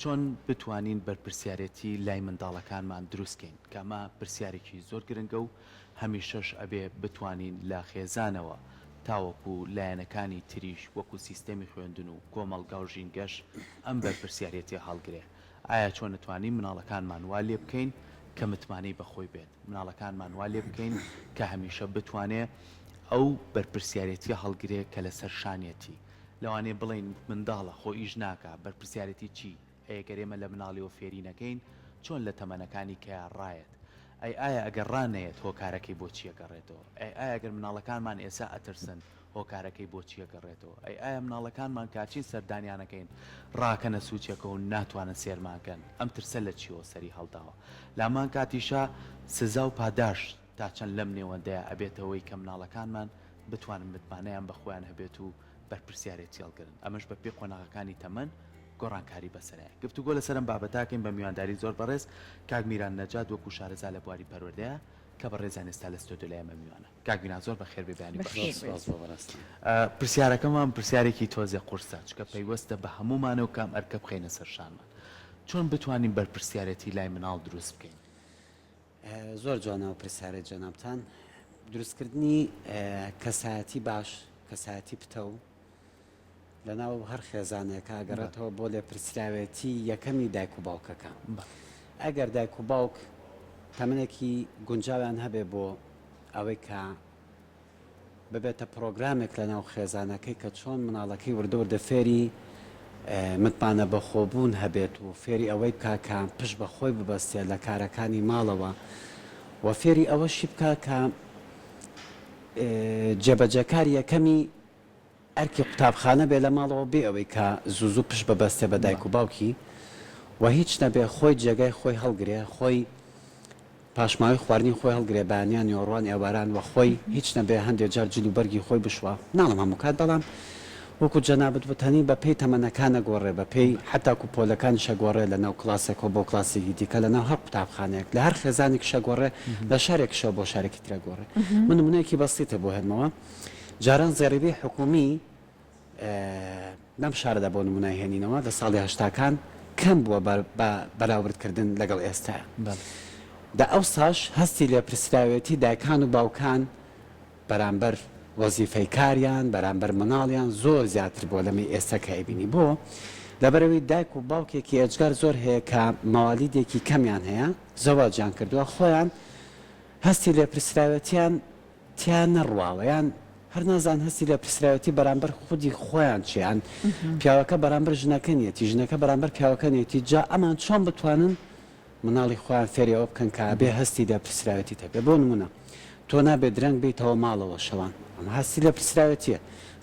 چۆن بتوانین بەرپرسیارێتی لای منداڵەکانمان دروست کەین؟ کە ئەمە پرسیارێکی زۆر گرنگە و هەمیشەش ئەبێ بتوانین لە خێزانەوە تاوەکو لایەنەکانی تریش وەکو سیستەمی خوێندن و کۆمەڵگا و ژینگەش ئەم بەرپرسیارێتیە هەڵگرێ. ئایا چۆن ئەتوانین مناڵەکانمان وا لێ بکەین کە متمانەی بە خۆی بێت؟ مناڵەکانمان وا لێ بکەین کە هەمیشە بتوانێ ئەو بەرپرسیارێتیە هەڵگرێ کە لەسەر شانیەتی. لەوانەیە بڵێین منداڵە خۆ ئیش ناکا، بەرپرسیارێتی چی؟ ئەی گەر ئێمە لە مناڵیەوە فێری نەکەین چۆن لە تەمەنەکانی کەیا ڕایەت؟ ئەی ئایا ئەگەر ڕانەیەت هۆکارەکەی بۆ چی ئەگەڕێتەوە؟ ئەی ئایا گەر مناڵەکانمان ئێسا ئەترسن هۆکارەکەی بۆ چی ئەگەڕێتەوە؟ ئەی ئایا مناڵەکانمان کە ئەچین سەردانیان ئەکەین ڕاکەنە سوچێکەوە و ناتوانن سێرمان کەن ئەم ترسە لە چیەوە سەری هەڵداوە؟ لامان کاتیشا سزا و پاداشت تا چەند لەم نێوەندەیا ئەبێتە هۆی کە مناڵەکانمان بتوانن متمانەیان بە خۆیان هەبێت و بەرپرسیارێتی هەڵگرن ئەمەش بە پێی قۆناغەکانی تەمەن گۆڕانکاری بەسەرایە. گفتوگۆ لەسەر ئەم بابەتە ئەکەین بە میوانداری زۆر بەڕێز کاک میران نەجات وەکو شارەزا لە بواری پەروەردەیە کە بەڕێزیان ئێستا لە ستۆدیۆ لای ئێمە میوانە. کاک میران زۆر بەخێر بێی بەیانی باش. زۆر سوپاس بۆ بەڕێزتان. پرسیارەکەمان پرسیارێکی تۆزێ قورسە چونکە پەیوەستە بە هەموومانەوە کە ئەم ئەرکە بخەینە سەر شانمان. چۆن بتوانین بەرپرسیارێتی لای مناڵ دروست بکەین؟ زۆر جوانە ئەو پرسیارەی جەنابتان. دروستکردنی کەسایەتی باش، کەسایەتی پتەو لەناو هەر خێزانێکا ئەگەڕێتەوە بۆ لێپرسراوێتی یەکەمی دایک و باوکەکە. ئەگەر دایک و باوک تەمەنێکی گونجاویان هەبێ بۆ ئەوەی کە ببێتە پڕۆگرامێک لەناو خێزانەکەی کە چۆن مناڵەکەی وردە وردە فێری متمانە بەخۆبوون هەبێت و فێری ئەوەی بکا کە پشت بە خۆی ببەستێت لە کارەکانی ماڵەوە و فێری ئەوەشی بکا کە جێبەجێکاری یەکەمی ئەرکی قوتابخانە بێ لە ماڵەوە بێ ئەوەی کە زوو زوو پشت ببەستێ بە دایک و باوکی و هیچ نەبێ خۆی جێگای خۆی هەڵگرێ خۆی پاشماوەی خواردنی خۆی هەڵگرێ بەیانیان نیوەڕوان ئێواران وە خۆی هیچ نەبێ هەندێ جار جل و بەرگی خۆی بشوا ناڵێم هەموو کات بەڵام وەکو جەنابت وتەنی بە پێی تەمەنەکان ئەگۆڕێ بە پێی حەتاکو پۆلەکانیش ئەگۆڕێ لە ناو کڵاسێکەوە بۆ کڵاسێکی دیکە لە ناو هەر قوتابخانەیەک لە هەر خێزانێکیش ئەگۆڕێ لە شارێکیشەوە بۆ شارێکی تر ئەگۆڕێ من نمونەیەکی بەسیتە بۆ هێنمەوە جاران زێڕیبەی حکومی لەم شارەدا بۆ نمونە هێنینەوە لە ساڵی هەشتاکان کەم بووە بە بەراورد کردن لەگەڵ ئێستا. دە ئەوساش هەستی لێپرسراوێتی دایکان و باوکان بەرامبەر وەزیفەی کاریان بەرامبەر مناڵیان زۆر زیاتر بووە لەمەی ئێستا کە ئەیبینی بۆ؟ لەبەرئەوەی دایک و باوکێکی ئێجگار زۆر هەیە کە مەوالیدێکی کەمیان هەیە زەواجیان کردووە خۆیان هەستی لێپرسراوێتیان تیا نەڕواوە یان هەر نازان هەستی لێپرسراوێتی بەرامبەر خودی خۆیان چیە یان پیاوەکە بەرامبەر ژنەکە نیەتی ژنەکە بەرامبەر پیاوەکە نیەتی جا ئەمان چۆن بتوانن مناڵی خۆیان فێری ئەوە بکەن کە ئەبێ هەستی لێپرسراوێتیت هەبێ بۆ نمونە تۆ نابێ درەنگ بێیتەوە ماڵەوە شەوان ئەمە هەستی لێپرسراوێتیە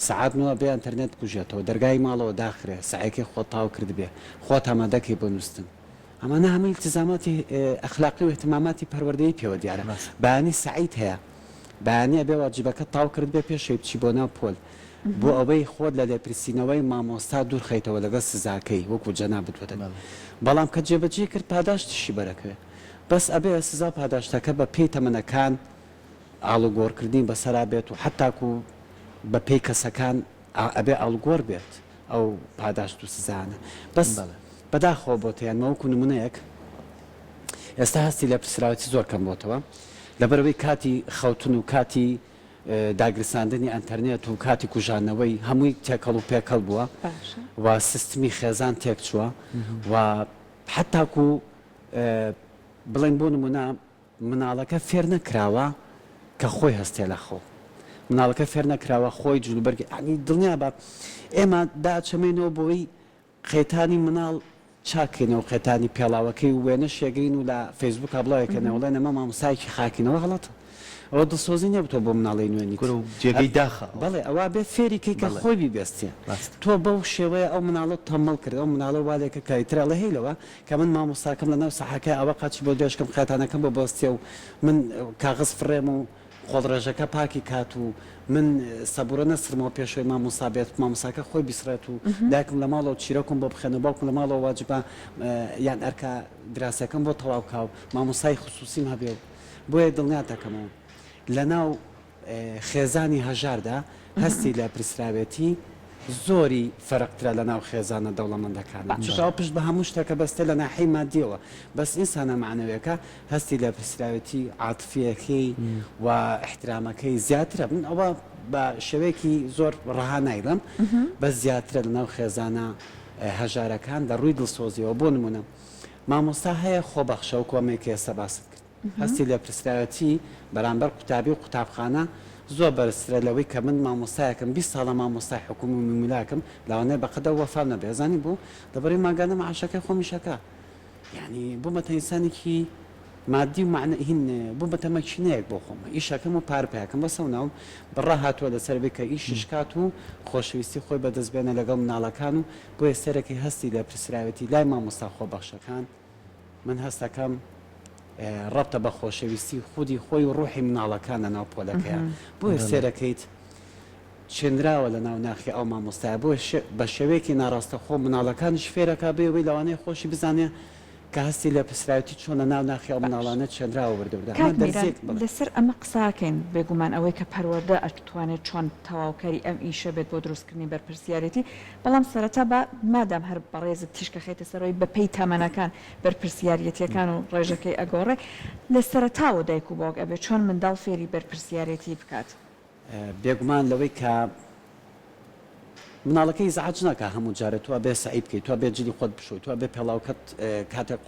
سەعات نۆ ئەبێ ئەنتەرنێت بکوژێتەوە دەرگای ماڵەوە داخرێ سەعێکەی خۆت تاو کردبێ خۆت ئامادەکەی بۆ نوستن ئەمانە هەموو ئیلتیزاماتی ئەخلاقی و ئیهتیماماتی پەروەردەیی پێوە دیارە. بەیانی سەعیت هەیە. بەیانی ئەبێ واجبەکەت تاو کردبێ پێش ئەوەی بچی بۆ ناو پۆل. بۆ ئەوەی خۆت لە لێپرسینەوەی مامۆستا دوور خەیتەوە لەگەڵ سزاکەی وەکوو جەنابت وتت. بەڵام کە جێبەجێی کرد پاداشتیشی بەرەکەوێ. بەس ئەبێ سزا و پاداشتەکە بە پێی تەمەنەکان ئاڵوگۆڕکردنی بەسەرا بێت و حەتاکوو بە پێی کەسەکان ئەبێ ئاڵوگۆڕ بێت ئەو پاداشت و سزایانە بەس بەداخەوە بۆتە یان وەکو نمونەیەک ئێستا هەستی لێپرسراوێتی زۆر کەم بۆتەوە لەبەرەوەی کاتی خەوتن و کاتی داگرساندنی ئەتەرنێت و کاتی کوژانەوەی هەمووی تێکەڵ و پێکەڵ بووە و سیستمی خێزان تێکچووە و حتاکو بڵێن بۆ نمونە مناڵەکە فێر نەکراوە کە خۆی هەستێ لە خەو مناڵەکە فێر نەکراوە خۆی جلوبەرگی یانی دڵنیابە ئێمە داچەمێنەوە بۆی قەیتانی مناڵ چاککەینەوە قەیتانی پێڵاوەکەی و وێنەش یەگرین و لە فەیسبووکا بڵاوێکەنەوە بڵێن ئەمە مامۆستایەکی خاکینەوە غەڵەتە ئەوە دڵسۆزی نیە تۆ بۆ مناڵی نوێنیت کورە و جێگەی داخە ئەوە. بەڵێ ئەوە ئەبێ فێری کەی کە بەڵێ خۆی بیبێستێ ڕاستە. تۆ بەو شێوەیە ئەو مناڵەت تەممەڵ کرد ئەو مناڵە وا لێکرد کە ئیتر ئەڵێ هەی لەوە کە من مامۆستاکەم لە ناو سەحەکەیا ئەوە قاچی بۆ درێژ کەم قەیتانەکەم بۆ بەستێ و من کاغەز فڕێم و خۆڵڕێژەکە پاکی کات و من سەبوورە نەسڕمەوە پێش ئەوەی مامۆستا بێت مامۆستاکە خۆی بیسڕێت و دایکم لە ماڵەوە چیرۆکم بۆ بخوێنێ و باوکم لە ماڵەوە واجبە یان ئەرکە دراسەکەم بۆ تەواو کا و مامۆستای خسووسیم هەبێ و بۆیە دڵنیات دەکەمەوە لە ناو خێزانی هەژاردا هەستی لێپرسراوێتی. زۆری فەرقترە لە ناو خێزانە دەوڵەمەندەکانا چونکە ئەو پشت بە هەموو شتەکە بەستێ لە ناحیەی مادیەوە بەس ئینسانە مەعنەویەکە هەستی لێپرسراوێتی عاتفیەکەی و ئیحترامەکەی زیاترە من ئەوە بە شێوەیەکی زۆر ڕەها نایڵێم بەس زیاترە لە ناو خێزانە هەژارەکان لە ڕووی دڵسۆزیەوە بۆ نمونە مامۆستا هەیە خۆبەخشە وەکو ئەمەی کە ئێستا باست کرد هەستی لێپرسراوێتی بەرامبەر قوتابی و قوتابخانە زۆر بەرزترە لەوەی کە من مامۆستایەکم 20 ساڵە مامۆستای حکومی و میلاکم لەوانەیە بەقەد ئەو وەفام نەبێ ئەزانی بۆ لەبەرئەوەی مانگانە معاشەکەی خۆمیش ئەکا یانی بوومەتە ئینسانێکی مادی و مەعنە هین بوومەتە مەکینەیەک بۆ خۆم ئیشەکەم و پارە پیاکەم بەسە و ناوم بڕا هاتووە لەسەر بێ کە ئیشیش کات و خۆشەویستی خۆی بەدەست بێنە لەگەڵ مناڵەکان و بۆیە سەرەکی هەستی لێپرسراوێتی لای مامۆستا خۆبەخشەکان من هەستەکەم ڕەبتە بە خۆشەویستی خودی خۆی و ڕوحی مناڵەکان لە ناو پۆلەکەیە بۆیە سێرەکەیت چێنراوە لە ناو ناخی ئەو مامۆستایە بۆیە بە شێوەیەکی ناڕاستەخۆ مناڵەکانیش فێرەکا بێ ئەوەی لەوانەیە خۆشی بزانێ کە هەستی لێپرسراوێتی چۆن لە ناو ناخی ئەو مناڵانە چێنراوە وردە وردە ئەمە کاک میران دەرزیەک بەڵێ. لەسەر ئەمە قسەکەین بێگومان ئەوەی کە پەروەردە ئەتوانێت چۆن تەواوکەری ئەم ئیشە بێت بۆ دروستکردنی بەرپرسیارێتی بەڵام سەرەتا با مادام هەر بەڕێزت تیشک ئەخەیتە سەر ئەوەی بەپێی تەمەنەکان بەرپرسیاریەتیەکان و ڕێژەکەی ئەگۆڕێ لە سەرەتاوە دایک و باوک ئەبێ چۆن منداڵ فێری بەرپرسیارێتی بکات؟ بێگومان لەوەی کە مناڵەکە ئیزعاج ناکا هەموو جارێ تۆ ئەبێ سەعی بکەی تۆ ئەبێ جلی خۆت بشۆی تۆ ئەبێ پێڵاوکەت کاتێک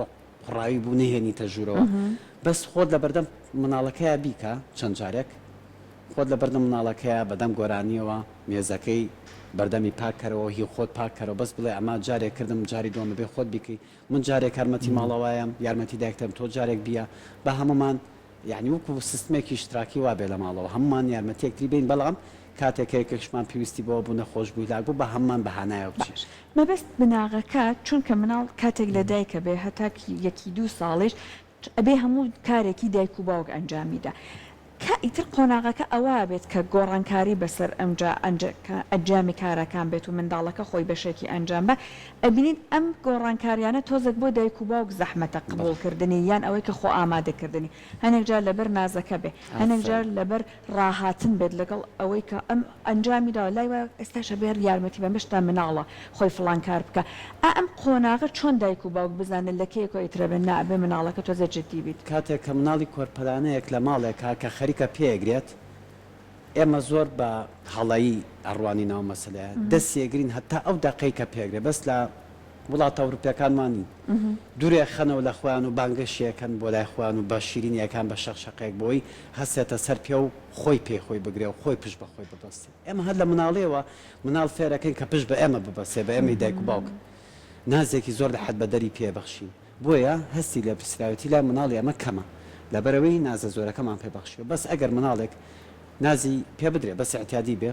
قوڕاوی بوو نەهێنیتە ژوورەوە بەس خۆت لەبەردەم مناڵەکەیا بیکە چەند جارێک خۆت لەبەردەم مناڵەکەیا بەدەم گۆرانیەوە مێزەکەی بەردەمی پاک کەرەوە هی خۆت پاک کەرەوە بەس بڵێ ئەمە جارێک کردم جاری دووەم ئەبێ خۆت بیکەی من جارێک یارمەتی ماڵەوەیەم یارمەتی دایکتم تۆ جارێک بیە با هەموومان یانی وەکو سیستمێکی ئیشتراکی وابێ لە ماڵەوە هەموومان یارمەتی یەکتری بەین بەڵام کاتێک کە یەکێکشمان پێویستی بەوە بوو نەخۆش بوو هیلاک بوو با هەموومان بە هانایەوە بچین. باش مەبەست بناغەکە چونکە مناڵ کاتێک لە دایکە بێ هەتا یەکی دوو ساڵیش ئەبێ هەموو کارێکی دایک و باوک ئەنجامی دا کە ئیتر قۆناغەکە ئەوە بێت کە گۆڕانکاری بەسەر ئەمجا ئەنجامی کارەکان بێت و منداڵەکە خۆی بەشێکی ئەنجام با ئەبینین ئەم گۆڕانکاریانە تۆزێک بۆ دایک و باوک زەحمەتە قبوڵ کردنی یان ئەوەی کە خۆ ئامادە کردنی هەنێک جار لەبەر نازەکە بێ هەنێک جار لەبەر ڕاهاتن بێت لەگەڵ ئەوەی کە ئەم ئەنجامی داوە لای وایە ئێستاش ئەبێ یارمەتی بەم هێشتا مناڵە خۆی فڵان کار بکا ئا ئەم قۆناغە چۆن دایک و باوک بزانن لە کەیەکەوە ئیتر ئەبێ نا ئەبێ مناڵەکە تۆزێ جدی بیت. کاتێک کە مناڵی کۆرپەلانەیەک لە ماڵێکا کە خەریکە پێگرێت ئێمە زۆر بە هەڵەیی ئەڕوانینە ئەو مەسەلەیە دەستی ئەگرین هەتا ئەو دەقەی کە پێگرێ بەس لە وڵاتە ئەوروپیەکان وا نین دورێ خەنەوە لە خۆیان و بانگەشی ئەکەن بۆ لای خۆیان و بە شیرینی ئەکان بە شەق شەقێک بۆی هەستێتە سەر پێ و خۆی پێی خۆی بگرێ و خۆی پشت بە خۆی ببەستێ ئێمە هەر لە مناڵیەوە مناڵ فێرەکەین کە پشت بە ئێمە ببەستێ بە ئێمەی دایک و باوک نازێکی زۆر لە حەد بەدەری پێ بەخشین بۆیە هەستی لێپرسراوێتی لای مناڵی ئێمە کەمە لەبەرئەوەی نازە زۆرەکەمان پێ بەخشیوە بەس ئەگەر مناڵێک نازی پێ بدرێ بەس ئیعتیادی بێ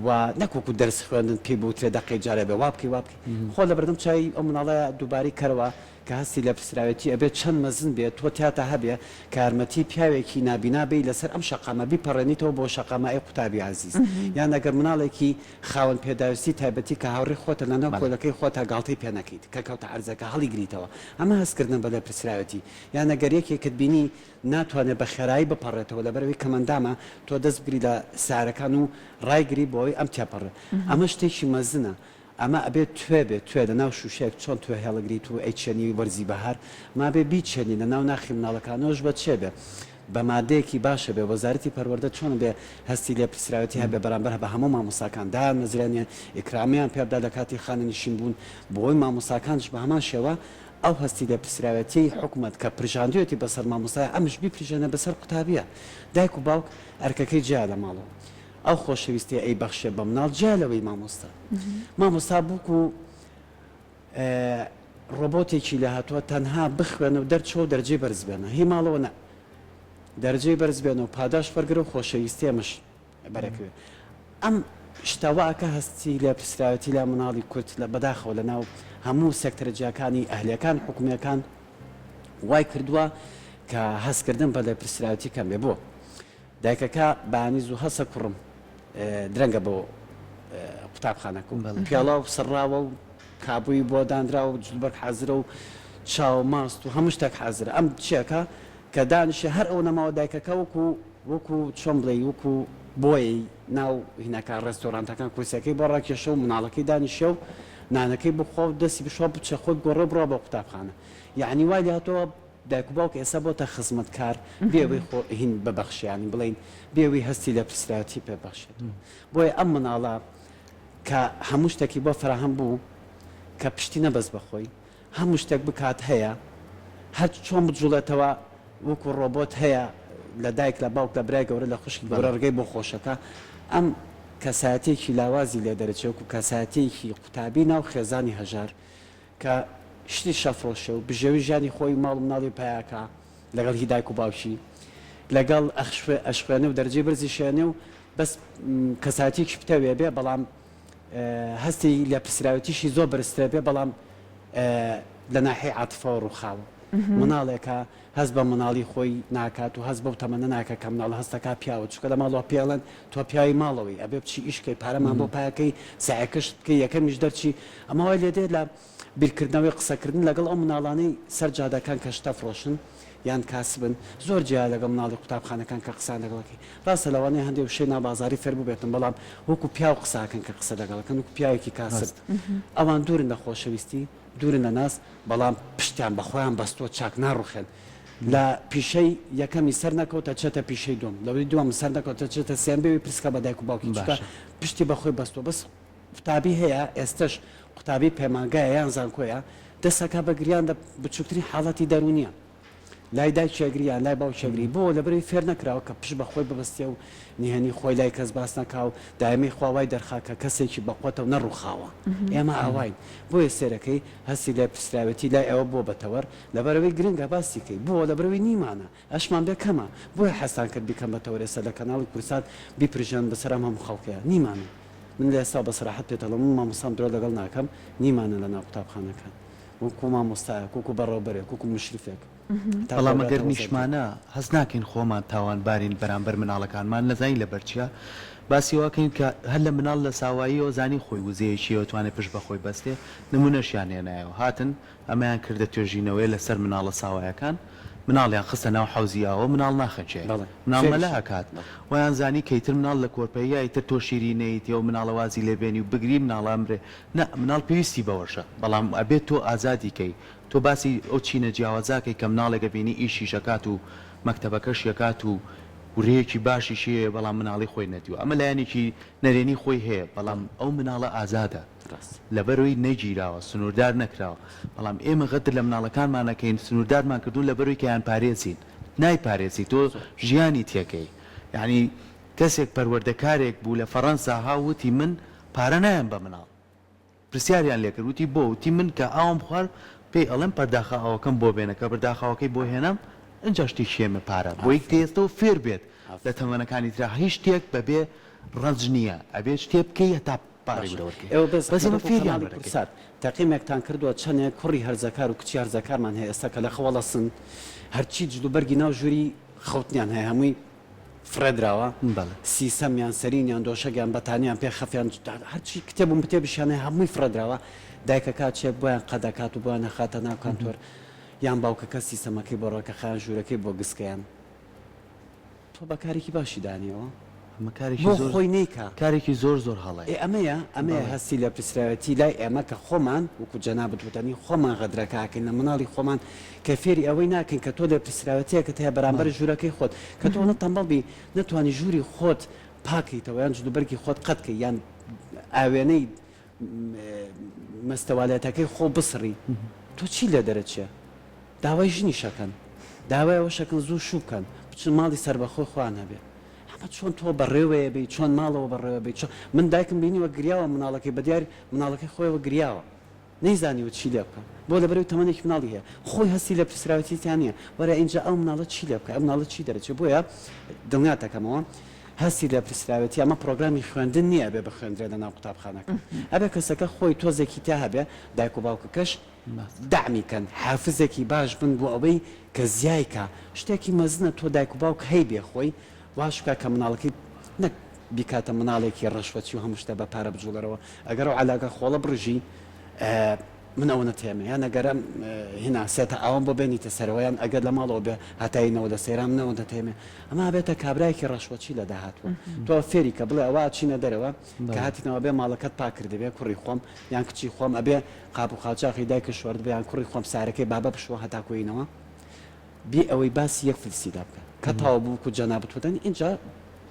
و نەک وەکو دەرس خوێندن پێی بوترێ دەقەی جارێ بێ وا بکەی وا بکەی خۆ لەبەردەم چاوی ئەو مناڵەیا دووبارەی کەرەوە کە هەستی لێپرسراوێتی ئەبێ چەند مەزن بێ تۆ تیاتا هەبێ کە یارمەتی پیاوێکی نابینا بەی لەسەر ئەم شەقامە بیپەڕێنیتەوە بۆ شەقامە ئەی قوتابی ئازیز یان ئەگەر مناڵێکی خاوەن پێداویستی تایبەتی کە هاوڕێی خۆتە لەناو پۆلەکەی خۆتا گاڵتەی پێ نەکەیت کە کەوتە عەرزەکە هەڵیگریتەوە ئەمە هەستکردنە بە لێپرسراوێتی یان ئەگەر یەکێکت بینی ناتوانێت بە خێرایی بپەڕێتەوە لەبەرئەوەی کەمئەندامە تۆ دەست بگری لە سارەکان و ڕایگری بۆ ئەوەی ئەم تێپەڕێ ئەمە شتێکی مەزنە ئەمە ئەبێت توێ بێت توێ لەناو شوشەیەک چۆن توێ هێڵگریت و ئەیچێنی وەرزی بەهار مابێ بیچێنی لەناو ناخی مناڵەکانەوەش بە چێ بێ بە مادەیەکی باشە بێ وەزارەتی پەروەردە چۆن بێ هەستی لێپرسراوێتی هەبێ بەرامبەر بە هەموو مامۆستاکان دایانمەزرێنێ ئیکرامیان پێ بدا لە کاتی خانەنشین بوون بۆی مامۆستاکانش بە هەمان شێوە ئەو هەستی لێپرسراوێتیەی حکومەت کە پرژاندویەتی بەسەر مامۆستایا ئەمش بیپرژێنێ بەسەر قوتابیە دایک و باوک ئەرکەکەی جیا لە ماڵەوە ئەو خۆشەویستیە ئەیبەخشێ بە مناڵ جیا لەوەی مامۆستا مامۆستا بوک و ڕۆبۆتێکی لێهاتووە تەنها بخوێنە و دەرچۆ و دەرجەی بەرز بێنە هی ماڵەوە نا دەرجەی بەرز بێنە و پاداش وەرگرە و خۆشەویستی ئەمەش بەرەکەوێ ئەم شتە وا ئەکا هەستی لێپرسراوێتی لای مناڵی کورد لە بەداخەوە لە ناو هەموو سێکتەرە جیاکانی ئەهلیەکان حکومیەکان وای کردووە کە هەستکردن بە لێپرسراوێتی کەم بێ بۆ دایکەکە بەیانی زوو هەسە کوڕم درەنگە بۆ قوتابخانەکە و پێڵاو سڕاوە و کابووی بۆ دانراوە و جلوبەرگ حازرە و چا و ماست و هەموو شتێک حازرە ئەم چیەکە کە دانیشێ هەر ئەو نەماوە دایکەکە وەکو وەکو چۆن بڵێی وەکو. بۆیەی ناو هینەکان ڕێستۆرانتەکان کورسیەکەی بۆ ڕاکێشە و مناڵەکەی دانیشێ و نانەکەی بخوا و دەستی بشوا بچێ خۆی بگۆڕێ و بڕوا بۆ قوتابخانە یەعنی وای لێهاتووە دایک و باوک ئێستا بۆتە خزمەتکار بێ ئەوەی خۆ هین ببەخشێ یانی بڵێین بێ ئەوەی هەستی لێپرسراوێتی پێ ببەخشێتەوە بۆیە ئەم مناڵە کە هەموو شتێکی بۆ فەراهەم بوو کە پشتی نەبەست بە خۆی هەموو شتێک بکات هەیە هەر چۆن بجوڵێتەوە وەکو ڕۆبۆت هەیە لە دایک لە باوک لە برای گەورە لە خوشکی گەورە ڕگەی بۆ خۆشەکە ئەم کەسایەتیەکی لاوازی لێ دەرەچێ وەکو کەسایەتیەکی قوتابی ناو خێزانی هەژار کە شتی شەفرۆشێ و بژێوی ژیانی خۆی و ماڵ و مناڵی پایاکا لەگەڵ هی دایک و باوکی لەگەڵ ئەشخوێنێ و دەرەجەی بەرزیشێنێ و بەس کەسایەتیەکی پتەوێ بێ بەڵام هەستی لێپرسراوێتیشی زۆر بەرزترە بێ بەڵام لە ناحیەی عاتفەوە ڕووخاوە. مناڵێکە هەست بە مناڵی خۆی ناکات و هەست بەو تەمەنە ناکات کە مناڵە هەست دەکات پیاوە چونکە لە ماڵەوە پێی ئەڵێن تۆ پیاوی ماڵەوەی ئەبێ بچی ئیش کەی پارەمان بۆ پایەکەی سەعێکەشت بکەی یەکەمیش دەرچی ئەمە وای لێدێت لە بیرکردنەوەی قسەکردن لەگەڵ ئەو مناڵانەی سەر جادەکان کە شت ئەفرۆشن یان کاسبن زۆر جیایە لەگەڵ مناڵی قوتابخانەکان کە قسەیان لەگەڵ ئەکەی ڕاستە لەوانەیە هەندێ وشەی ناو بازاری فێر بووبێتن بەڵام وەکو پیاو قسە ئەکەن کە قسە لەگەڵ ئەکەن وەکو پیاوێکی کاسب ئەوان دوورن لە خۆشەویستی دوورن لە ناز بەڵام پشتیان بە خۆیان بەستووە چاک ناڕوخێن لە پیشەی یەکەمی سەر نەکەوت ئەچێتە پیشەی دووەم لەوەی دووەم سەر نەکەوت ئەچێتە سێیەم بێ ئەوەی پرسکا بە دایک و باوکی چونکە باشە. پشتی بە خۆی بەستووە بەس قوتابی هەیە ئێستەش قوتابی پەیمانگایە یان زانکۆیە دەست ئەکا بە گریان لە بچوکترین حاڵەتی دەروونیە لای دایکی ئەگری یان لای باوکی ئەگری بۆ لەبەرئەوەی فێر نەکراوە کە پشت بە خۆی ببەستێ و نهێنی خۆی لای کەس باس نەکا و دایمەی خوا وای دەرخا کە کەسێکی بەقوەتە و نەڕوخاوە ئێمە ئاواین بۆیە سێرەکەی هەستی لێپرسراوێتی لای ئێوە بووە بە تەوەر لەبەرئەوەی گرنگە باسی کەی بۆ لەبەرئەوەی نیمانە ئەشمان بێ کەمە بۆیە حەزتان کرد بیکەم بە تەوەر ئێستا لە کەناڵی کوردسات بیپرژێنن بەسەر ئەم هەموو خەڵکەیا نیمانە من لە ئێستاوە بە سەراحەت پێت ئەڵێم من مامۆستام درۆ لەگەڵ ناکەم نیمانە لە ناو قوتابخانەکان وەکو مامۆستایەک وەکو بەڕێوبەرێک وەکو مشرفێک هەتا بەڵام خۆ ئەگەر گاتە وەزارەتی. نیشمانە هەست ناکەین خۆمان تاوانبارین بەرامبەر مناڵەکانمان نەزانین لەبەر چیە باسی ئەوە کەین کە هەر لە مناڵ لە ساواییەوە زانی خۆی وزەیەکی هەیە توانێ پشت بە خۆی بەستێ نمونەشیان هێنایەوە هاتن ئەمەیان کردە توێژینەوەیە لەسەر مناڵە ساوایەکان، مناڵیان خستە ناو حەوزی ئاوە، مناڵ ناخنکێ، بەڵێ مناڵ مەلە فێریشە ئەکات، بەڵێ. وایان زانی کە ئیتر مناڵ لە کۆرپەییا ئیتر تۆ شیری نەیتێ و مناڵە وازی لێ بێنی و بگری مناڵە ئەمرێ، نا مناڵ پێویستی بەوەشە، بەڵام ئەبێ تۆ ئازادی کەی، تۆ باسی ئەو چینە جیاوازاکەی کە مناڵێک ئەبینی ئیشیش ئەکات و مەکتەبەکەشی ئەکات و ورەیەکی باشیشی هەیە بەڵام مناڵی خۆی نەدیوە، ئەمە لایەنێکی نەرێنی خۆی هەیە، بەڵام ئەو مناڵە ئازادە. لەبەرئەوەی نەگیراوە، سنووردار نەکراوە، بەڵام ئێمە غەدر لە مناڵەکانمان ئەکەین، سنووردارمان کردوون لەبەرئەوەی کە ئەیانپارێزین، نایپارێزی تۆ ژیانی تێکەی، یەعنی کەسێک پەروەردەکارێک بوو لە فەڕەنسا ها وتی من پارە نایەم بە مناڵ، پرسیاریان لێکرد وتی بۆ؟ وتی من کە ئاوم خوارد پێی ئەڵێم پەرداخە ئاوەکەم بۆ بێنە، کە پەرداخە ئاوەکەی بۆ هێنام ئینجا شتێکی هێمە پارە بۆی کە ئێستەوە فێر بێت لە تەمەنەکانی ترا هیچ شتێک بەبێ ڕەنج نییە ئەبێت شتێ بکەی هەتا پارەی باشە وەرگری ئێوە بێ بەس زەحمەت ئێمە وەکو فێریان کەناڵی وەرەگرین. کوردسات تەقیمێکتان کردووە چەنێ کوڕی هەرزەکار و کچی هەرزەکارمان هەیە ئێستا کە لە خەوەڵەسن هەرچی جلوبەرگی ناو ژووری خەوتنیان هەیە هەمووی فڕێدراوە بەڵێ. سیسەمیان سەرینیان دۆشەگیان بەتانیان پێ خەفیان هەرچی کتێب و متێبیشیان هەیە هەمووی فڕێدراوە دایکەکە ئەچێ بۆیان قەدەکات و بۆیان ئەخاتە ناو کانتۆر یان باوکەکە سیسەمەکەی بۆ ڕێکەخایان ژوورەکەی بۆ گسکەیان تۆ بە کارێکی باشی دانیەوە ئەمە کارێکی بۆ زۆر خۆی نەیکا. کارێکی زۆر زۆر هەڵەیە. ئێ ئەمەیە ئەمەیە بەڵێ. هەستی لێپرسراوێتی لای ئێمە کە خۆمان وەکو جەنابت وتەنی خۆمان غەدرەکە ئەکەین لە مناڵی خۆمان کە فێری ئەوەی ناکەین کە تۆ لێپرسراوێتیەکت هەیە بەرامبەر بەڵێ. ژوورەکەی خۆت کە تۆ ئەوەنە تەمبەڵ بی نەتوانی ژووری خۆت پاکەیتەوە یان جلوبەرگی خۆت قەد کەی یان ئاوێنەی مەستەوالێتەکەی خۆ بسڕی تۆ چی لێ دەرەچێ داوای ژنیش ئەکەن داوای ئەوەش ئەکەن زوو شوو بکەن بچن ماڵی سەربەخۆی خۆیان هەبێ ئەمە چۆن تۆ بەڕێوەیە بی چۆن ماڵەوە بەڕێوە بی چۆن من دایکم بینیوە گریاوە مناڵەکەی بەدیار مناڵەکەی خۆیەوە گریاوە نەیزانیوە چی لێ بکا بۆ لەبەرئەوەی تەمەنێکی مناڵی هەیە خۆی هەستی لێپرسراوێتی تیا نیە وەرە ئینجا ئەو مناڵە چی لێ بکا ئەو مناڵە چی دەرەچێ بۆیە دڵنیات دەکەمەوە هەستی لێپرسراوێتی ئەمە پرۆگرامی خوێندن نیە ئەبێ بخوێندرێ لەناو قوتابخانەکە ئەبێ کەسەکە خۆی تۆزێکی تیا هەبێ دایک و باوکەکەش دەعمی کەن حافزێکی باش بن بۆ ئەوەی کە زیای کا شتێکی مەزنە تۆ دایک و باوک هەیبێ خۆی واش بکا کە مناڵەکەی نەک بیکاتە مناڵێکی ڕەشوەچی و هەموو شتە بە پارە بجوڵێرەوە ئەگەر ئەو عەلاگە خۆڵە بڕژی. من ئەوەنە تێمە یان ئەگەر ئەم هینا سێتە ئاوم بۆ بێنیتە سەرەوە یان ئەگەر لە ماڵەوە بێ هەتاینەوە لە سەیران من ئەوەندە تێمێ ئەمە ئەبێتە کابرایەکی ڕەشوەچی لە داهاتووە تۆ فێری کە بڵێ ئەوە ئەچینە دەرەوە کە هاتینەوە ئەبێ ماڵەکەت پاک کردبێ کوڕی خۆم یان کچی خۆم ئەبێ قاپ و قاچاخی دایکت شۆردبێ یان کوڕی خۆم سارەکەی بابە بشۆ هەتاکۆینەوە بێ ئەوەی باسی یەک فلسی لا بکە کە تەواو بوو وەکو جەنابت وتن ئینجا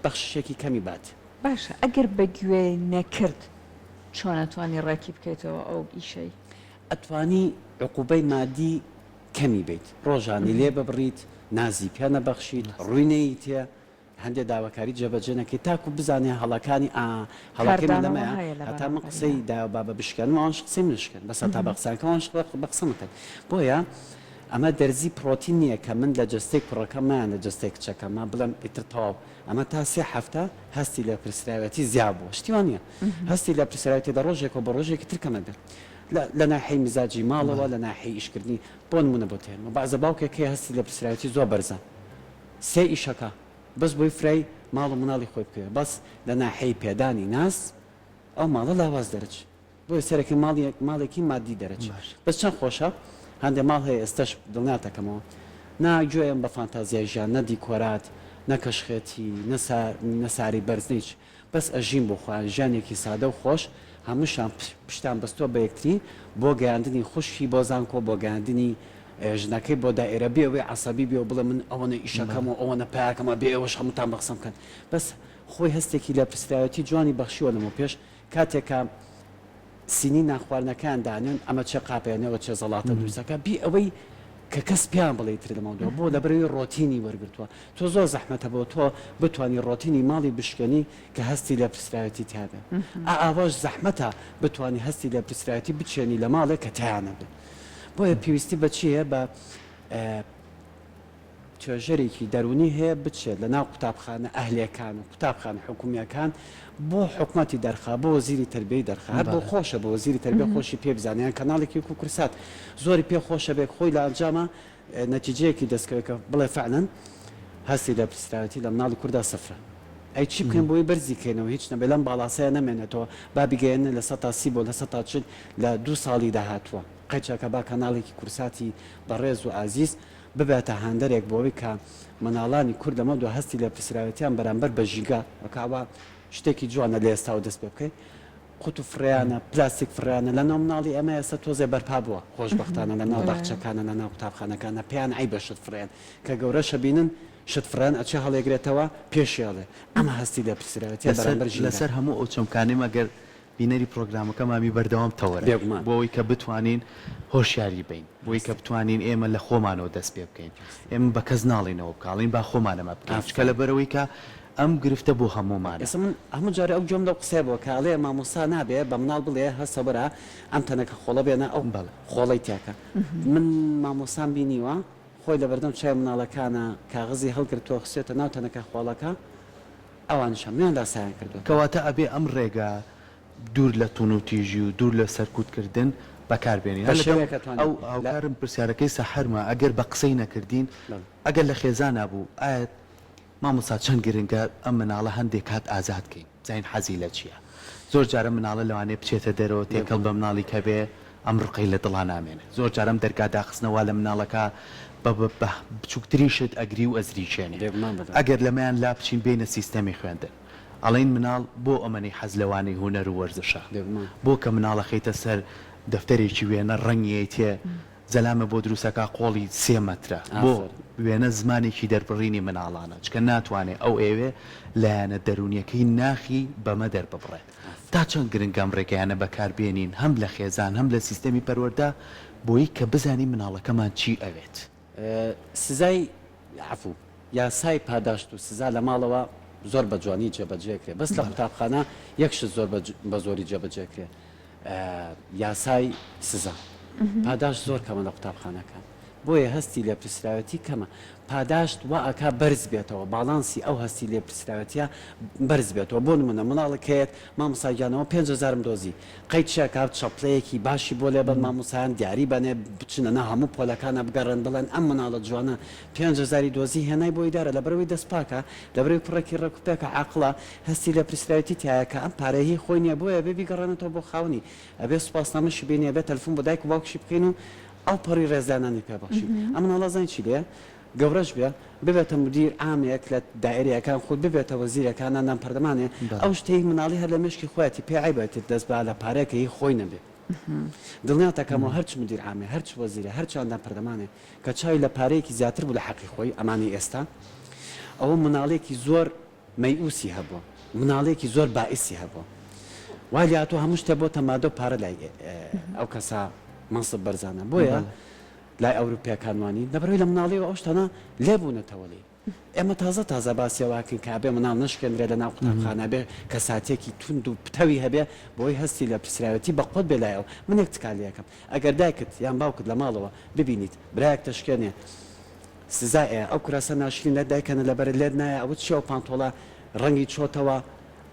بەخششێکی کەمی بات. باشە ئەگەر بە گوێی نەکرد چۆن ئەتوانی ڕێکی بکەیتەوە ئەو ئیشەی؟ ئەتوانی عقوبەی مادی کەمی بەیت ڕۆژانی لێ ببڕیت نازی پێ نەبەخشیت ڕووی نەیتێ هەندێ داواکاری جێبەجێ نەکەی تاکو بزانێ هەڵەکانی ئا هەڵەکەی من کاردانەوە لەمەیە هەیە لە هەتا من بەرامبەریا. قسەی دایە و بابە بشکێنم ئەوانش قسەی من شکێن بەسە تا بە قسەیان کەم ئەوانش بە قسەم کەن بۆیە ئەمە دەرزی پڕۆتین نییە کە من لە جەستەی کوڕەکەمە یان لە جەستەی کچەکەمە بڵێم ئیتر تەواو ئەمە تا سێ هەفتە هەستی لێپرسراوێتی زیا بووە شتی وا نییە هەستی لێپرسراوێتی لە ڕۆژێکەوە بۆ ڕۆژێکی تر کەمە بێت لە لە ناحیەی میزاجی ماڵەوە لە ناحیەی ئیشکردنی بۆ نموونە بۆ تێنمە بەعزە باوکێک هەیە هەستی لێپرسراوێتی زۆر بەرزە سێ ئیشەکە بەس بۆی فرای ماڵ و مناڵی خۆی بکەوێ بەس لە ناحیەی پێدانی ناز ئەو ماڵە لاواز دەرەچێ بۆیە سەرەکی ماڵیەک ماڵێکی مادی دەرەچێ بەس چەند خۆشە هەندێ ماڵ هەیە ئێستەش دڵنیاتەکەمەوە نا گوێم بە فانتازیای ژیان نە دیکۆرات نە کەشخێتی نە سا نە سارەی بەرز نە هیچ بەس ئەژین بۆ خۆیان ژیانێکی سادە و خۆش هەمووشیان پشتیان بەستووە بە یەکتری بۆ گەیاندنی خوشکی بۆ زانکۆ بۆ گەیاندنی ژنەکەی بۆ دائیرە بێ ئەوەی عەسەبی بێ و بڵێ من ئەوەنە ئیشەکەم و ئەوەنە پایەکەم ئەبێ ئێوەش هەمووتان بە قسەم بکەن بەس خۆی هەستێکی لێپرسراوێتی جوانی بەخشیوە لەمەوپێش کاتێک کە سینی نانخواردنەکەیان دانێن ئەمە چێ قاپێنێ و چێ زەڵاتە دروستەکە بی ئەوەی کە کەس پێیان بڵێ تر لەمەودوا بۆ لەبەرەوەی ڕۆتینی وەرگرتووە تۆ زۆر زەحمەتە بۆ تۆ بتانی ڕۆتینی ماڵی بشکێنی کە هەستی لێپرسراوێتی تیابێ ئا ئاواش زەحمەتە بتانی هەستی لێپرسراوێتی بچێنی لە ماڵێک کە تیانە بێ بۆیە پێویستی بە چی هەیە بە توێژەرێکی دەروونی هەیە بچێت لە ناو قوتابخانە ئەهلیەکان و قوتابخانە حکومیەکان بۆ حکومەتی دەرخا بۆ وەزیری تەربیەی دەرخا هەر بۆ خۆشە بۆ وەزیری تەربیە خۆشی پێ بزانێ یان کەناڵێکی وەکو کورسات زۆری پێ خۆشە بێ خۆی لە ئەنجاما نەتیجەیەکی دەستکەوێت کە بڵێ فعلا هەستی لێپرسراوێتی لە مناڵی کوردا سفرە ئەی چی بکەین بۆی بەرزی کەینەوە هیچ نەبێ لەم باڵاسەیە نەمێنێتەوە با بیگەیەنن 30% بۆ 40% لە دوو ساڵی داهاتووە قەیچەکە با کەناڵێکی کورساتی بەڕێز و ئازیز ببێتە هاندەرێک بۆ ئەوەی کە منداڵانی کورد لەمەودوا هەستی لێپرسراوێتیان بەرامبەر بە ژینگە کە ئەوە شتێکی جوانە لە ئێستاوە دەست پێ بکەی قوتو فڕێیانە پلاستیک فڕێیانە لە ناو مناڵی ئێمە ئێستا تۆزێ بەرپا بووە خۆشبەختانە لە ناو باخچەکانە لە ناو قوتابخانەکانە پێیان عەیبە شت فڕێن کە گەورەشە بینن شت فڕێن ئەچێ هەڵێگرێتەوە پێشی ئەڵێ ئەمە هەستی لێپرسراوێتیە بەرامبەر ژینگە. لەسەر هەموو ئەو چەمکانەی مەگەر بینەری پرۆگرامەکەمامی بەردەوام تەوەرە بێگومان. بۆ ئەوەی کە بتوانین هۆشیاری بین بۆی کە بتوانین ئێمە لە خۆمانەوە دەست پێ بکەین ئێمە بە کەس ناڵێین ئەوە بکە ئەڵێین با خۆمان ئەمە بکەین چونکە ئافەرین. لەبەرئەوەی کە ئەم گرفتە بۆ هەموومانە. ئێستا من هەموو جارێ ئەو گوێم لەو قسەیە بووە کە ئەڵێ مامۆستا نابێ بە مناڵ بڵێ هەستە وەرە ئەم تەنەکە خۆڵە بێنە ئەو بەڵێ. خۆڵەی تیاکە من مامۆستام بینیوە خۆی لەبەردەم چاوی مناڵەکانا کاغەزی هەڵگرتووە خستویەتە ناو تەنەکە خۆڵەکە ئەوانیش هەموویان لاسایان کردووەتەوە. کەواتە ئەبێ ئەم ڕێگا دوور لە توونوتیژی و دوور لە سەرکوتکردن بەکار بێنین. بە هەر لەگەڵ شێوەیەک ئەتوانین ئەو لە. هاوکارم پرسیارەکەی سەحەرمە ئەگەر بە قسەی نەکردین بەڵێ. ئەگەر لە خێزانا بوو ئایا مامۆستا چەند گرنگە ئەم مناڵە هەندێ کات ئازاد کەین بزانین حەزی لە چیە زۆر جار ئەم مناڵە لەوانەیە بچێتە دەرەوە تێکەڵ بێگومان. بە مناڵی کە بێ ئەم ڕقەی لە دڵا نامێنێ زۆر جار ئەم دەرگا داخستنە وا لە مناڵەکە بە بە بە بچوکترین شت ئەگری و ئەزریکێنێ بێگومان بەدەم. ئەگەر لەمەیان لا بچین بێینە سیستەمی خوێندن ئەڵێین مناڵ بۆ ئەمەنەی حەز لە وانەی هونەر و وەرزشە بێگومان. بۆ کە مناڵ ئەخەیتە سەر دەفتەرێکی وێنە ڕەنگی ئەیتێ زەلامە بۆ دروست ئەکا قۆڵی سێ مەترە بۆ ئافەرین. وێنە زمانێکی دەربڕینی مناڵانە چکە ناتوانێ ئەو ئەیەوێ لایەنە دەروونیەکەی ناخی بەمە دەرببڕێت تا چەند گرنگە ئەم ڕێگایانە بەکار بێنین هەم لە خێزان هەم لە سیستەمی پەروەردە بۆی کە بزانین مناڵەکەمان چی ئەوێت. سزای عەفو، یاسای پاداشت و سزا لە ماڵەوە زۆر بە جوانی جێبەجێ کرێ بەس لە قوتابخانە یەک شت زۆر بە زۆری جێبەجێ کرێ یاسای سزا پاداشت زۆر کەمە لە قوتابخانەکان. بۆیە هەستی لێپرسراوێتی کەمە. پاداشت وا ئەکا بەرز بێتەوە، باڵانسی ئەو هەستی لێپرسراوێتیە بەرز بێتەوە. بۆ نمونە منداڵێک هەیەت مامۆستا گیان ئەوە 5000م دۆزی، قەید چ ئەکا چەپڵەیەکی باشی بۆ لێبەن مامۆستایان دیاری بەنێ بچنە ناو هەموو پۆلەکانا بگەڕێن بڵێن ئەم منداڵە جوانە پێنج هەزاری دۆزی هێنای بۆ ئیدارە لەبەرئەوەی دەست پاکە لەبەرئەوەی کوڕێکی ڕێک و پێکە عاقڵە هەستی لێپرسراوێتی تیایە کە ئەم پارەیە هی خۆی نیە بۆیە ئەبێ بیگەڕێنێتەوە بۆ خاوەنی ئەبێ سوپاسنامەشی بینی ئەبێ تەلفون بۆ دایک و باوکشی بکەین و ئەو پەڕی ڕێزلانانی پێ بەخشین ئەم مناڵە زانی چی لێیە گەورەش بێ ببێتە مدیر عامێک لە دائرەیەکان خود ببێتە وەزیرەکان نان پەرلەمانێ ئەو شتەی مناڵی هەر لە مێشکی خۆیەتی پێ عەیبە ئیتر دەست با لە پارەیەک کە هی خۆی نەبێ دڵنیاتەکەمەوە هەرچ مدیر عامێ هەرچ وەزیرە هەرچ ئەندام پەرلەمانێ کە چاوی لە پارەیەکی زیاتر بوو لە حەقی خۆی ئەمانەی ئێستا ئەوە مناڵێکی زۆر مەیئوسی هەبووە مناڵێکی زۆر بائیسی هەبووە وای لێهاتووە هەموو شتێ بۆتە مادە و پارە لای ئەو کەسە مەنسب بەرزانە بۆیە لای ئەوروپیەکان وانین لەبەرئەوەی لە مناڵیەوە ئەو شتانە لێ بوونەتەوە لێی ئێمە تازە تازە باسی ئەوە ئەکەین کە ئەبێ مناڵ نەشکێنرێ لە ناو قوتابخانە ئەبێ کەساتیەکی توند و پتەوی هەبێ بۆی هەستی لێپرسراوێتی بە قوت بێ لای ئەو من یەک تکا لێ ئەکەم ئەگەر دایکت یان باوکت لە ماڵەوە ببینیت برایەک دەشکێنێ سزا ئێ ئەو کراسە ناشرینە دایکەنە لەبەرت لێت نایە ئەوە چیە ئەو پانتۆڵە ڕەنگی چۆتەوە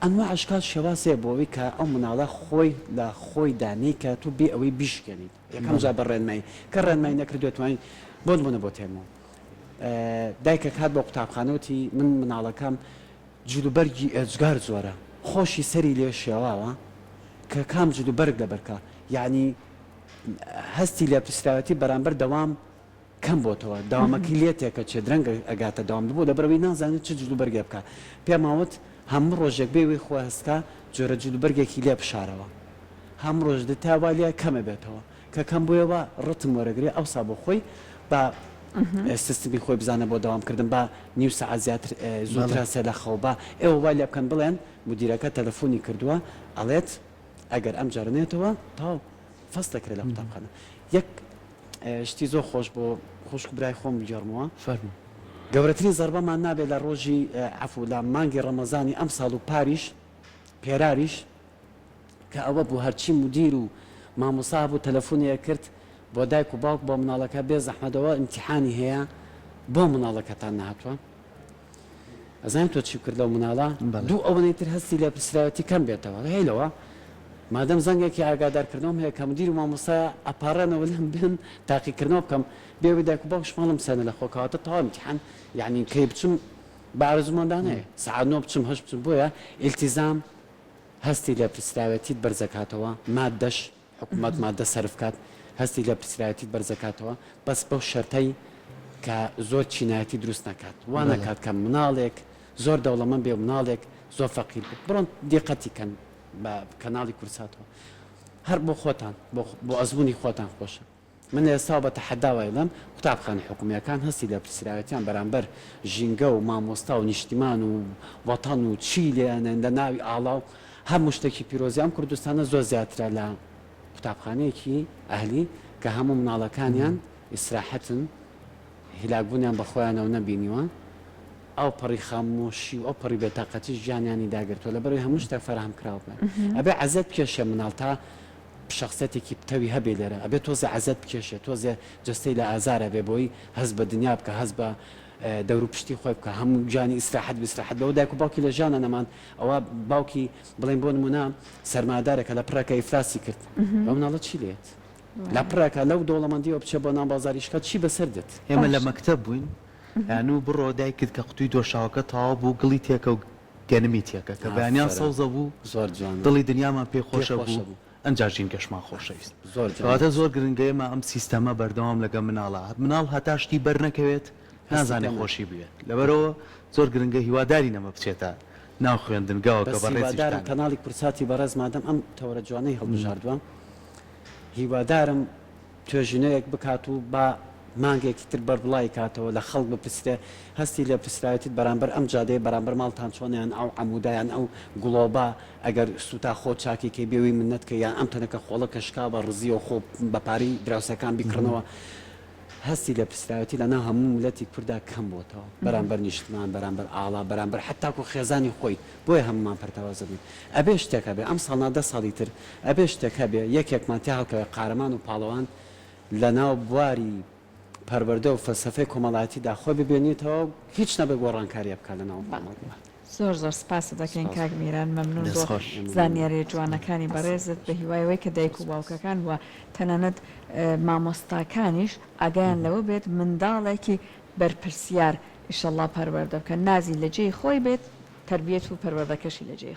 ئەنواع ئەشکال شێواز هەیە بۆ ئەوەی کە ئەو مناڵە خۆی لە خۆیدا نەیکات و بێ ئەوەی بیشکێنیت یەکەم جار بە ڕێنمایی کە ڕێنمایی نەکرد دەتوانیت بۆ نمونە بۆت هێنمەوە دایکێک هات بۆ قوتابخانە وتی من مناڵەکەم جلوبەرگی ئێجگار زۆرە خۆشی سەری لێ شێواوە کە کام جلوبەرگ لەبەرکا یەعنی هەستی لێپرسراوێتی بەرامبەر دەوام کەم بۆتەوە دەوامەکەی لێ تێکەچێ درەنگ ئەگاتە دەوام بۆ لەبەرئەوەی نازانێت چ جلوبەرگێ بکا پێمان وت هەموو ڕۆژێک بێ وەی خۆ هەستکا جۆرە جلوبەرگێکی لێ بشارەوە هەموو ڕۆژ تا وا لێ کەم ئەبێتەوە کە کەم بوویەوە ڕتم وەرەگرێ ئەوسا بۆ خۆی با سیستمی خۆی بزانە بۆ دەوام کردن با نیو سەعات زیاتر زووتر هەستێ لە خەو با ئێوە وای لێ بکەن بڵێن مدیرەکە تەلەفۆنی کردووە ئەڵێت ئەگەر ئەم جارە نێتەوە تەواو فەسڵ دەکرێت لە قوتابخانە یەک شتی زۆر خۆش بۆ خوشک و برای خۆم بگێڕمەوە. فەرموو. گەورەترین زەربەمان نابێ لە ڕۆژی عەفو لە مانگی ڕەمەزانی ئەمساڵ و پاریش پێراریش کە ئەوە بوو هەرچی مودیر و مامۆستا هەبوو تەلەفونی ئەکرد بۆ دایک و باوک بۆ مناڵەکە بێ زەحمەت ئەوە ئیمتیحانی هەیە بۆ مناڵەکەتان نەهاتوە ئەزانی تۆ چی بکرد لەو مناڵە دوو ئەوەنەی تر هەستی لێپرسراوێتی کەم بێتەوە هەیلەوە مادەم زەنگێکی ئاگادارکردنەوەم هەیە کە مدیر و مامۆستا ئەپاڕێنەوە لێم بێن تاقیکردنەوە بکەم بێ ئەوەی دایک و باوکش ماڵم بسێنە لە خۆ کەواتە تەواو ئیمتیحان یعنی کەی بچم بە ئارەزووماندا نەیە سەعات نۆ بچم هەشت بچم بۆیە ئیلتیزام هەستی لێپرسراوێتیت بەرزەکاتەوە مادەش حکومەت مادە سەرف کات هەستی لێپرسراوێتیت بەرزەکاتەوە بەس بەو شەرتەی کە زۆر چینایەتی دروست نەکات وا نەکات کە مناڵێک زۆر دەوڵەمەند بێ و مناڵێک زۆر فەقیر بێ بڕۆن دیقەتی کەن بە کەناڵی کوردساتەوە هەر بۆ خۆتان بۆ ئەزموونی خۆتان خۆشە. من ئێستا بە تەحەداوە ئەیڵێم قوتابخانە حکومییەکان هەستی لێپرسراوێتیان بەرامبەر ژینگە و مامۆستا و نیشتیمان و وەتەن و چی لێ ئەنێن لە ناوی ئاڵا و هەموو شتێکی پیرۆزی ئەم کوردستانە زۆر زیاترە لە قوتابخانەیەکی ئەهلی کە هەموو مناڵەکانیان ئیسراحەتن هیلاکبوونیان بە خۆیانەوە نەبینیوە ئەو پەڕی خامۆشی و ئەو پەڕی بێتاقەتی ژیانیانی داگرتووە لەبەرئەوەی هەموو شتێک فەراهەم کراوە بۆیان ئەبێ عەزێت بکێشێ مناڵ تا شەخسیەتێکی پتەوی هەبێ لێرە ئەبێ تۆزێ عەزێت بکێشێ تۆزێ جەستەی لە ئازار هەبێ بۆی هەست بە دنیا بکا هەست بە دەورو پشتی خۆی بکا هەموو گیانی ئیسراحەت بێ ئیسراحەت بێ ئەوە دایک و باوکی لە ژیانا نەمان ئەوە باوکی بڵێین بۆ نموونە سەرمایەدارێکە لە پڕێکە ئیفلاسی کرد ئەو مناڵە چی لێت لە پڕێکە لەو دەوڵەمەندیەوە بچێ بۆ ناو بازاڕ ئیش کات چی بەسەر دێت؟ ئێمە لە مەکتەب بووین یانو بڕۆ دایکت کە قوتوی دۆشاوەکە تەواو بوو گڵی تێکە و گەنمی تێکە کە بەیانیان ئافەرم سەوزە بوو زۆر جوانە دڵی دنیامان پێ پێ خۆشە خۆشە بوو بوو ئەنجا ژینگەشمان خۆشەویست زۆر جوانە کەواتە زۆر گرنگە ئێمە ئەم سیستەمە بەردەوام لەگە مناڵا مناڵ هەتا شتی بەر نەکەوێت هەستی نازانێ پێ ناکا خۆشی بوێت لەبەرئەوە زۆر گرنگە هیوادارین ئەمە بچێتە ناو خوێندنگاوە کە بەس هیوادارم بەڕێزیشتان کەناڵی کوردساتی بەڕێز مادەم ئەم تەوەرە جوانەی هەڵبژاردوە هیوادارم توێژینەوەیەک بکات و با مانگێکی تر بەربڵای کاتەوە لە خەڵک بپرسرێ هەستی لێپرسراوێتیت بەرامبەر ئەم جادەیە بەرامبەر ماڵتان چۆنە یان ئەو عەمودە یان ئەو گڵۆبە ئەگەر سوتا خۆت چاکی کەی بێ وی منەت کەی یان ئەم تەنەکە خۆڵە کە شکاوە ڕزیەوە خۆ بە پارەی دراوسێکان بیکڕنەوە هەستی لێپرسراوێتی لە ناو هەموو میللەتی کوردا کەم بۆتەوە بەرامبەر نیشتمان بەرامبەر ئاڵا بەرامبەر حەتاکو خێزانی خۆی بۆیە هەموومان پەرتەوازە بووین ئەبێ شتێک هەبێ ئەمساڵ نا دە ساڵی تر ئەبێ شتێک هەبێ یەکێکمان تیا هەڵکەوێ قارەمان و پاڵەوان لە ناو بواری. پەروەردە و فەلسەفەی کۆمەڵایەتیدا خۆی ببینێتەوە و هیچ نەبێ گۆڕانکاریە بکات لە ناو کۆمەڵگا. زۆر زۆر سپاست دەکەین سپاس. کاک میران مەمنون دەست بۆ خۆش. زانیاریە جوانەکانی بەڕێزت بە هیوای ئەوەی کە دایک و باوکەکان و تەنانەت مامۆستاکانیش ئاگایان لەوە بێت منداڵێکی بەرپرسیار ئیشەڵا پەروەردە بکەن نازی لە جێی خۆی بێت تەربیەت و پەروەردەکەشی لە جێی خۆی.